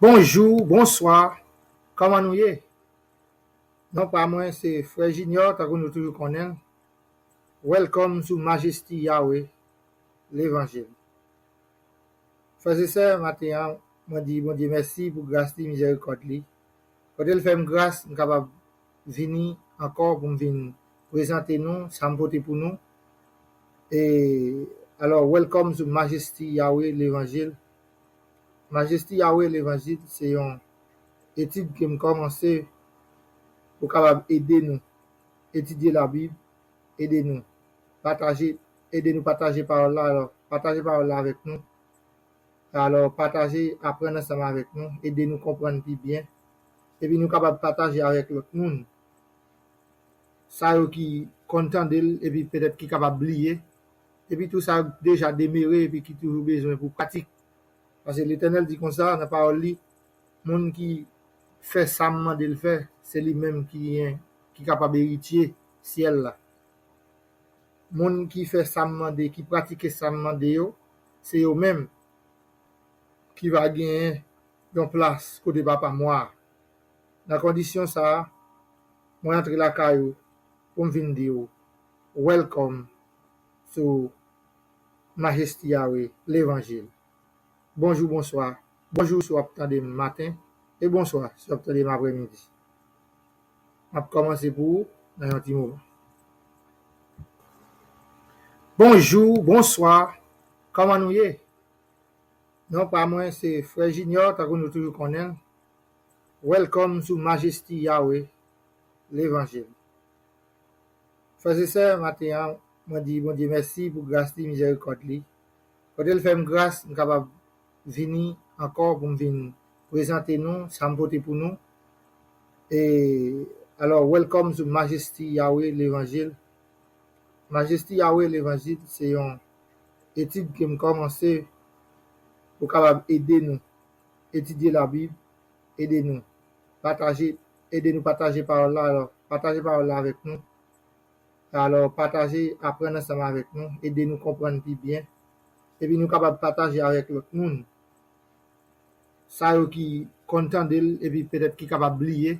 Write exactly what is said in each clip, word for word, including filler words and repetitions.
Bonjou, bonswa, kòman nou ye? Non pa mwen se Frè Junior, tankou nou toujou konnen l. Welcome sou Majesty Yahweh, Levanjil. Frè e sè, maten an, mwen di Bondye mèsi pou gras li, mizèrikòd li. Kote l fè m gras, m kapab vini ankò pou m vin prezante nou sa m pote pou nou. E alò, welcome sou Majesty Yahweh Levanjil. Majesty Yahweh Levanjil se yon etid ke m kòmanse pou kapab ede nou etidye Labib, ede nou pataje, ede nou pataje pawòl la. Alò, pataje pawòl la avèk nou. Alò, pataje, aprann ansanm avèk nou, ede nou konprann pi byen. Epi nou kapab pataje avèk lòt moun. Sa yo ki konn tande l, epi petèt ki kapab bliye. Epi tou sa yo deja demere, epi ki toujou bezwen pou pratik. Paske Letènèl di konsa nan pawòl li, moun ki fè sa m mande l fè, se li menm ki gen, ki kapab eritye syèl la. Moun ki fè sa m mande, ki pratike sa m mande yo, se yo menm ki va genyen yon plas kote Papa m wa a. Nan kondisyon sa a, mwen antre lakay ou pou m vin di w, welcome sou Majesty Yahweh Levanjil. Bonjou, bonswa. Bonjou si w ap tande m maten, e bonswa si w ap tande m aprèmidi. M ap kòmanse pou ou nan yon ti moman. Bonjou, bonswa, kòman nou ye? Non pa mwen se Frè Junior, tankou nou toujou konnen l. Welcome sou Majesty Yahweh Levanjil. Frè e sè, maten an, mwen di Bondye mèsi pou gras li, mizèrikòd li. Kote l fè m gras, m kapab vini ankò pou m vin prezante nou sa m pote pou nou. E alò, welcome sou Majesty Yahweh Levanjil. Majesty Yahweh Levanjil se yon etid ke m kòmanse pou kapab ede nou etidye Labib, ede nou pataje, ede nou pataje pawòl la. Alò, pataje pawòl la avèk nou. Alò, pataje, aprann ansanm avèk nou, ede nou konprann pi byen. Epi nou kapab pataje avèk lòt moun. Sa yo ki konn tande l, epi petèt ki kapab bliye.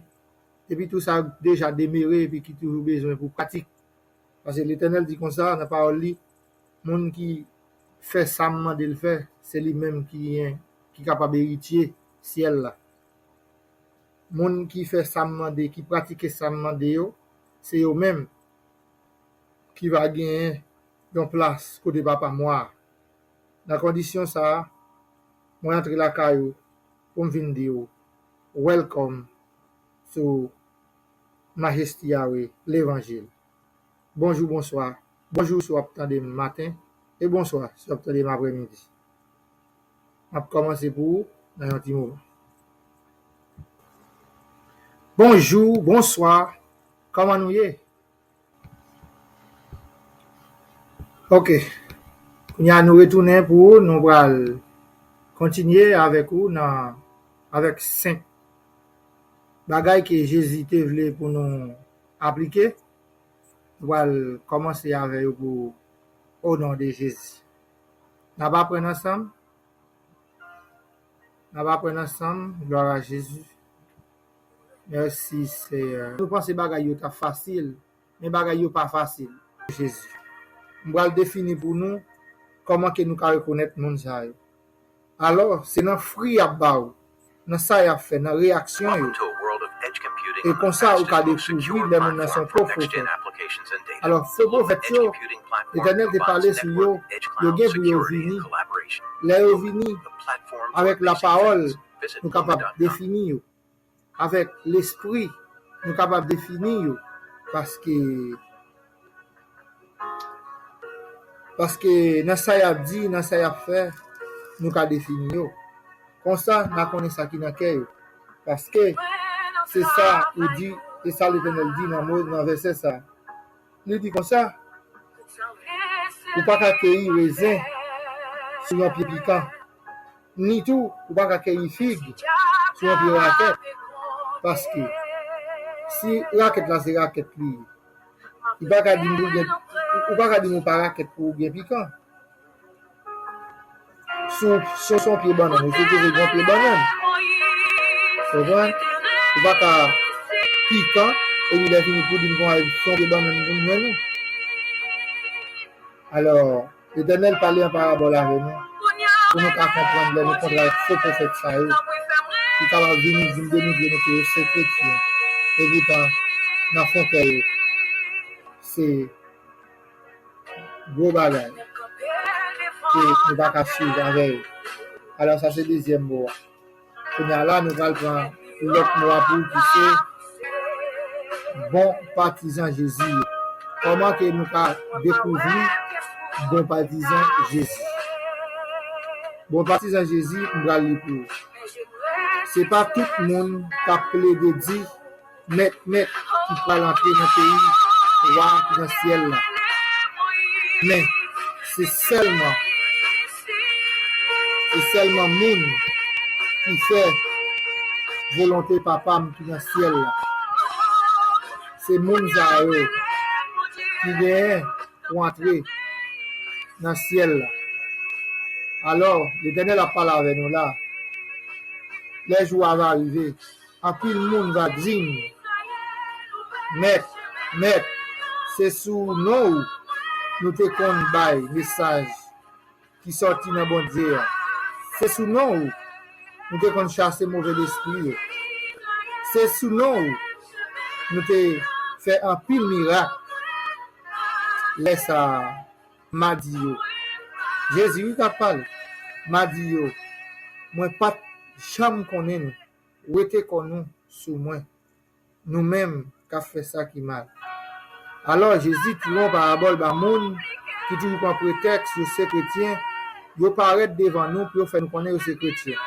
Epi tou sa yo deja demere, epi ki toujou bezwen pou pratik. Paske Letènèl di konsa nan pawòl li, moun ki fè sa m mande l fè, se li menm ki gen, ki kapab eritye syèl la. Moun ki fè sa m mande, ki pratike sa m mande yo, se yo menm ki va genyen yon plas kote Papa m wa a. Nan kondisyon sa a, mwen antre lakay ou pou m vin di w, welcome sou Majesty Yahweh Levanjil. Bonjou, bonswa. Bonjou si w ap tande m maten, e bonswa si w ap tande m aprèmidi. M ap kòmanse pou ou nan yon ti moman. Bonjou, bonswa, kòman nou ye? Ok. Kounye a nou retounen pou ou, nou pral kontinye avèk ou nan, avèk senk bagay ke Jezi te vle pou nou aplike. Nou pral kòmanse avè yo pou, o non de Jezi. N ap aprann ansanm. N ap aprann ansanm. Glwa a Jezi. Mèsi, Seyè. Nou panse bagay yo t ap fasil, men bagay yo pa fasil. Jezi. M pral defini pou nou kòman ke nou ka rekonèt moun sa yo. Alò, se nan fwi y ap ba w, nan sa y ap fè, nan reyaksyon yo. E konsa, ou ka dekouvri lè moun nan se yon fo pwofèt. Alò, fo pwofèt yo, Letènèl te pale sou yo, yo gen pou yo vini. Lè yo vini, avèk lapawòl, nou kapab defini yo. Avèk Lespri, nou kapab defini yo. Paske, paske nan sa y ap di, nan sa y ap fè, nou ka defini yo. Konsa, n a konnen sa ki nan kè yo. Paske se sa ou di, e sa Letènèl di nan mo, nan vèsè sa. Li di konsa, ou pa ka keyi rezen sou yon pye pikan, ni tou ou pa ka keyi fig sou yon pye rakèt. Paske si rakèt la se rakèt li ye, ou pa ka di m ou gen, ou pa ka di m ou pa rakèt pou ou gen pikan. Si w, si w se yon pye bannann, ou sipoze gen yon pye bannann. Konprann? Ou pa ka pikan, epi lè fini pou di m konsa se yon pye bannann pou m jwenn ou. Alò, Letènèl pale an parabòl avè nou, pou nou ka konprann lè nou kontre avèk fo pwofèt sa yo, ki kapab vini vin demontre nou ke yo se kretyen, epoutan, nan fon kè yo, se gwo bagay ke nou pa ka swiv avè yo. Alò, sa se dezyèm mo a. Kounye a la, nou pral pran lòt mo a pou ki se bon patizan Jezi yo. Kòman ke nou ka dekouvri bon patizan Jezi? Bon patizan Jezi, m pral li pou ou. Se pa tout moun k ap plede di, Mèt, Mèt, ki pral antre nan peyi wa ki nan syèl la. Men, se sèlman, se sèlman moun ki fè volonte Papa m ki nan syèl la. Se moun sa yo ki genyen pou antre nan syèl la. Alò, Letènèl ap pale avè nou la. Lè jou a va rive, anpil moun va di m, Mèt, Mèt, se sou non w nou te konn bay mesaj ki sòti nan Bondye a. Se sou non w nou te konn chase move lespri yo. Se sou non w nou te fè anpil mirak. Lè sa a, m a di yo, Jezi wi k ap pale, m a di yo, mwen pa t janm konnen nou. Wete kò nou sou mwen, nou menm k ap fè sa ki mal. Alò, Jezi tire yon parabòl ba moun ki toujou pran pretèks yo se kretyen, yo parèt devan nou pou yo fè nou konnen yo se kretyen.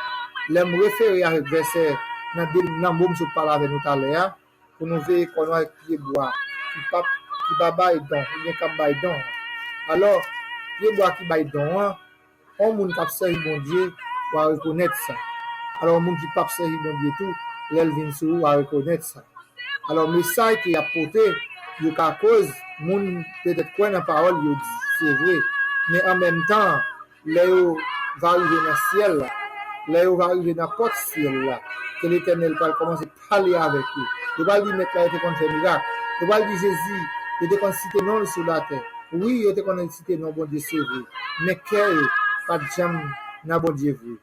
Lè m refere avèk vèsè nan de, nan mo m sot pale avè nou talè a, pou nou veye kò nou avèk pye bwa ki p ap, ki pa bay don, oubyen k ap bay don. Alò, pye bwa ki bay don an, yon moun k ap sèvi Bondye, w a rekonèt sa. Alò, yon moun ki p ap sèvi Bondye tou, lè l vin sou ou, w a rekonèt sa. Alò, mesaj ke y ap pote, yo ka koz moun petèt kwè nan pawòl yo di, se vre. Men an menm tan, lè yo va rive nan syèl la, lè yo va rive nan pòt syèl la, ke Letènèl pral kòmanse pale avèk yo. Yo pral di Mèt la, yo te konn fè mirak. Yo pral di Jezi, yo te konn site non l sou latè. Wi, yo te konn site non Bondye, se vre. Men kè yo pa t janm nan Bondye vre.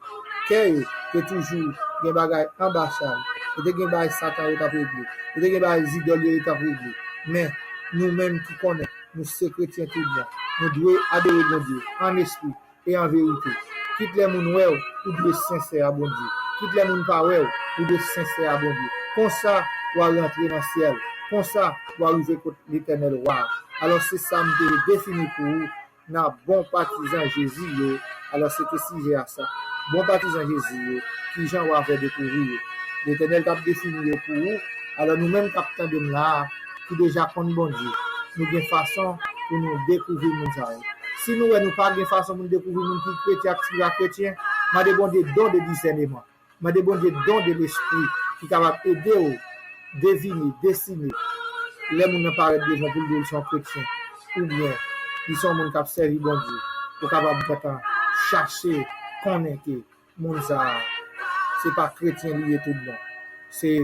Kè yo te toujou gen bagay anba chal. Yo te gen bagay Satan yo t ap regle. Yo te gen bagay zidòl yo, yo t ap regle. Men, nou menm ki konnen nou se kretyen tout bon, nou dwe adore Bondye an espri e an verite. Kit lè moun wè w, ou dwe sensè a Bondye. Kit lè moun pa wè w, ou dwe sensè a Bondye. Konsa, w a rantre nan syèl. Konsa, w a rive kot Letènèl Wa a. Alò, se sa m te vle defini pou ou nan bon patizan Jezi yo. Alò, se te sijè a sa. Bon patizan Jezi yo, kijan w a fè dekouvri yo? Letènèl t ap defini yo pou ou. Alò, nou menm k ap tande m la a, ki deja konn Bondye, nou gen fason pou nou dekouvri moun sa yo. Si nou wè nou pa gen fason pou nou dekouvri moun ki kretyen ak ki pa kretyen, mande Bondye don de disèneman. Mande Bondye don de lespri ki kapab ede w devine, desine, lè moun nan parèt devan pou l di w l se yon kretyen, oubyen li se yon moun k ap sèvi Bondye, ou kapab gentan chache konnen ke moun sa a, se pa kretyen li ye tout bon. Se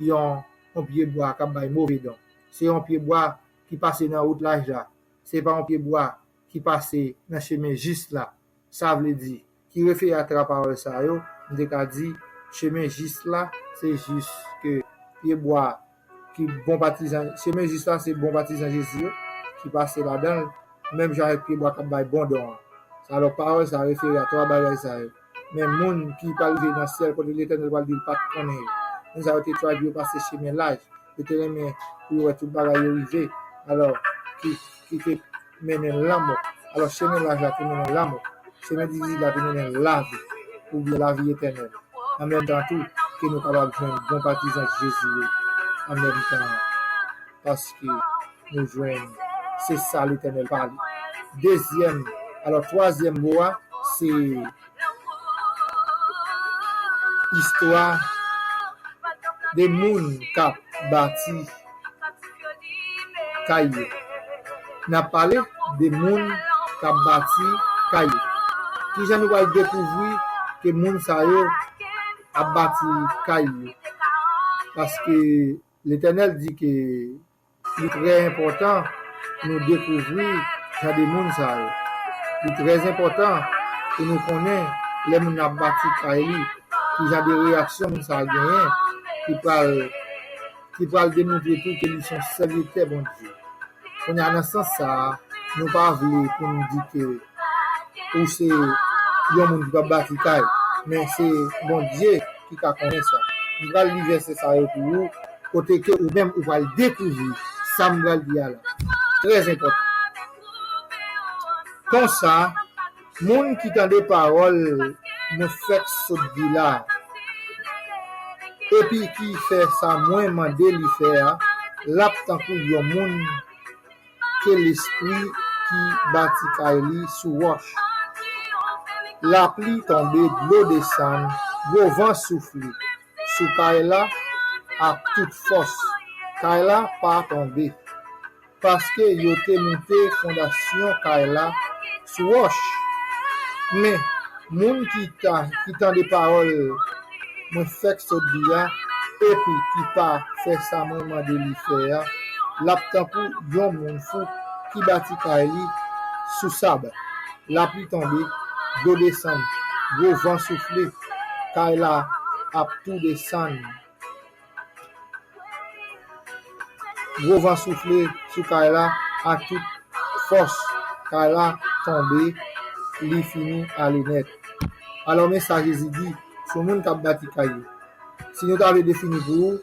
yon, yon pye bwa k ap bay move don. Se yon pye bwa ki pase nan wout laj la. Se pa yon pye bwa ki pase nan chemen jis la. Sa vle di, ki refere a twa pawòl sa yo, m te ka di, chemen jis la, se jis ke pye bwa ki bon patizan, chemen jis la, se bon patizan Jezi yo ki pase ladan l, menm jan avèk pye bwa k ap bay bon don an. Alò, pawòl sa a refere a twa bagay sa yo. Men moun ki pral rive nan syèl kote Letènèl pral di l pa t konnen yo. Moun sa yo te chwazi yo pase chemen laj. Yo te renmen pou yo wè tout bagay yo rive. Alò, ki, ki te mennen lanmò. Alò, chemen laj la te mennen lanmò. Chemen difisil la te mennen lavi, oubyen lavi etènèl. An menm tan tou, ke nou kapab jwenn bon patizan Jezi yo an menm tan an. Paske nou jwenn, se sa Letènèl pale. Dezyèm, alò, twazyèm mo a, se istwa de moun k ap bati kay yo. N ap pale de moun k ap bati kay yo. Kijan nou pral dekouvri ke moun sa yo ap bati kay yo. Paske Letènèl di ke li trè enpòtan nou dekouvri jan de moun sa yo. Li trè enpòtan pou nou konnen lè moun nan ap bati kay li, ki jan de reyaksyon moun sa a genyen, ki pral, ki pral demontre tou ke li se yon sèvitè Bondye. Kounye a, nan sans sa a, nou pa vle pou n di ke ou se yon moun ki p ap bati kay, men se Bondye ki ka konnen sa. M pral li vèsè sa yo pou ou, kote ke ou menm ou pral dekouvri sa m pral di a la. Trè enpòtan. Konsa, moun ki tande pawòl mwen fèk sot di la, epi ki fè sa mwen mande li fè a, l ap tankou yon moun ke lespri ki bati kay li sou wòch. Lapli tonbe, dlo desann, gwo van soufle sou kay la ak tout fòs. Kay la pa tonbe, paske yo te moute fondasyon kay la sou wòch. Men, moun ki ta, ki tande pawòl mwen fèk sot di a, epi ki pa fè sa mwen mande li fè a, l ap tankou yon moun fou ki bati kay li sou sab. Lapli tonbe, dlo desann, gwo van soufle, kay la ap tou desann. Gwo van soufle sou kay la ak tout fòs. Kay la tonbe, li fini ale nèt. Alò, men sa Jezi di sou moun k ap bati kay yo. Si nou ta vle defini pou ou,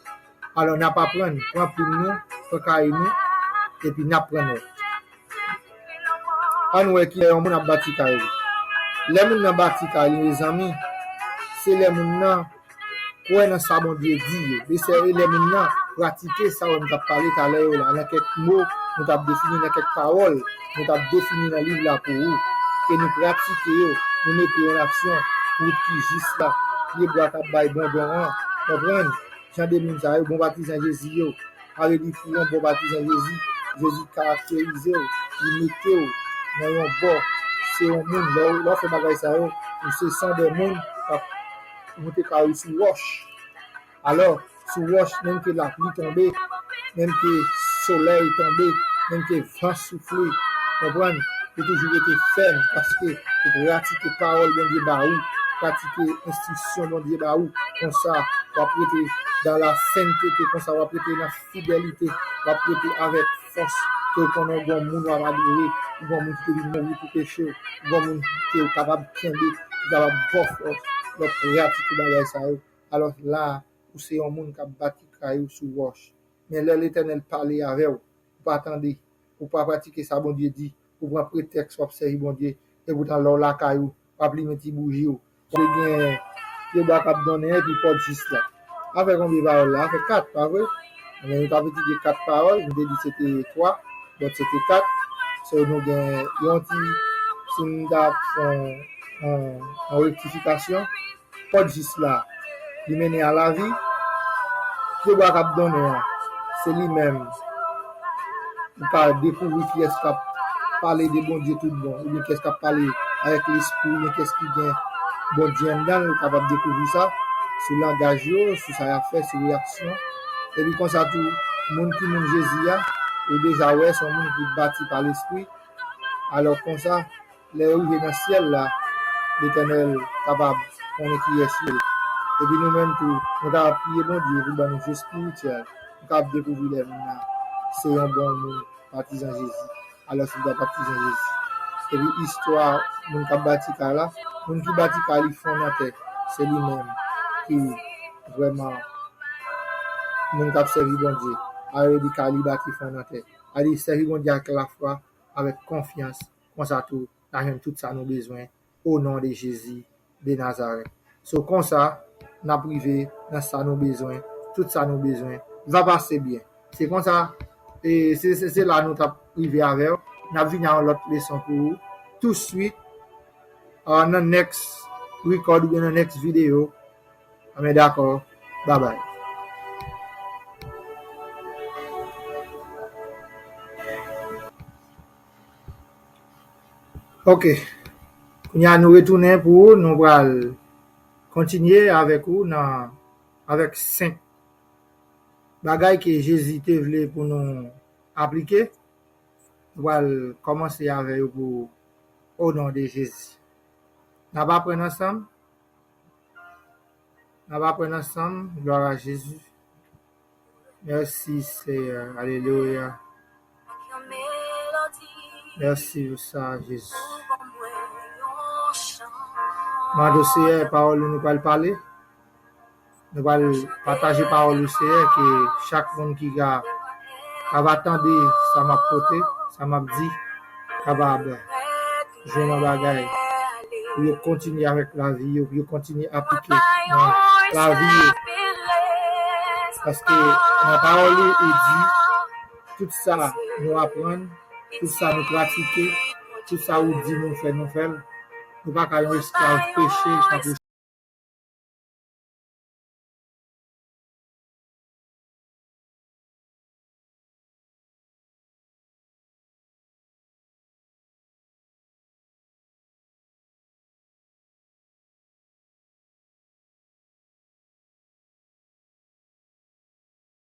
alò n ap aprann, pran plim nou, pran kaye nou, epi n ap pran nòt. Ann wè kilè yon moun ap bati kay li. Lè moun nan bati kay li, mezanmi, se lè moun nan kwè nan sa Bondye di yo. E se lè moun nan pratike sa yo nou t ap pale talè yo la. Nan kèk mo, nou t ap defini, nan kèk pawòl, nou t ap defini nan liv la pou ou. Ke nou pratike yo, nou mete yo an aksyon. Wout ki jis la, pye bwa k ap bay bondon an. Konprann? Jan de moun sa yo, bon patizan Jezi yo. Sa vle di pou yon bon patizan Jezi, Jezi karakterize w, li mete w nan yon bò. Se yon moun, lè w, lè w fè bagay sa yo, ou se san de moun k ap moute kay ou sou wòch. Alò, sou wòch, menm ke lapli tonbe, menm ke solèy tonbe, menm ke van soufle, konprann? Ou toujou rete fèm, paske ou pratike pawòl Bondye ba ou, pratike enstriksyon Bondye ba ou. Konsa, w ap rete dans la sainteté, konsa w ap rete nan fidelite, w ap rete avèk fòs, ke w konnen w gon moun w ap adore, w gon moun ki te vin mouri pou peche w, w gon moun ke w kapab kenbe, ki kapab ba w fòs, lè w pratike bagay sa yo. Alò la, ou se yon moun k ap bati kay ou sou wòch. Men lè Letènèl pale avè w, ou pa tande, ou pa pratike sa Bondye di, ou pran pretèks w ap sèvi Bondye, epoutan lè w lakay ou, w ap limen ti bouji w. Ou gen pye bwa k ap donnen epi pòt jis la. Afè konbyen pawòl la? Afè kat, pa vre? Ebyen, nou t ap etidye kat pawòl, nou te di se te twa, but se te kat. So, nou gen yon ti, si m ta fè yon, yon, yon rektifikasyon, pòt jis la, li mennen a lavi. Pye bwa k ap donnen an, se li menm. Ou ka dekouvri kiyès k ap pale de Bondye tout bon, oubyen kiyès k ap pale avèk lespri, oubyen kiyès ki gen Bondye anndan l, ou kapab dekouvri sa sou langaj yo, sou sa y ap fè, sou reyaksyon. Epi konsa tou, moun ki moun Jezi a, ou deja wè, se yon moun ki bati pa Lespri. Alò konsa, lè yo rive nan syèl la, Letènèl kapab konnen kiyès yo ye. Epi nou menm tou, nou kapab priye Bondye pou ban nou je espirityèl. Nou kapab dekouvri lè moun nan se yon bon moun, patizan Jezi. Alò se yon patizan Jezi. Epi istwa moun k ap bati kay la, moun ki bati kay li fon nan tè, se li menm ki vrèman moun k ap sèvi Bondye. Alò li kay li bati fon nan tè. Alò sèvi Bondye ak lafwa, avèk konfyans. Konsa tou, n a jwenn tout sa nou bezwen, o non de Jezi de Nazarèt. So, konsa, n ap rive nan sa nou bezwen, tout sa nou bezwen, va pase byen. Se konsa, e se, se, se la nou t ap rive avè w. N ap vini a yon lòt leson pou ou, tou swit, ah, nan next record oubyen nan next video. Anben, dakò. Babay. Ok. Kounye a nou retounen pou nou pral kontinye avèk ou nan, avèk senk bagay ke Jezi te vle pou nou aplike. Nou pral kòmanse avè yo pou, o non de Jezi. N ap aprann ansanm. N ap aprann ansanm. Glwa a Jezi. Mèsi, Seyè. Alelouya. Mèsi pou sa, Jezi. Mande Seyè, pawòl ou nou pral pale. Nou pral pataje pawòl ou, Seyè, ke chak moun ki ka, ka va tande sa m ap pote, sa m ap di, kapab jwenn yon bagay pou yo kontinye avèk lavi yo, pou yo kontinye aplike nan lavi yo. Paske nan pawòl ou, ou di, tout sa nou aprann, tout sa nou pratike, tout sa ou di nou fè, nou fè l. Nou pa ka yon esklav peche, tankou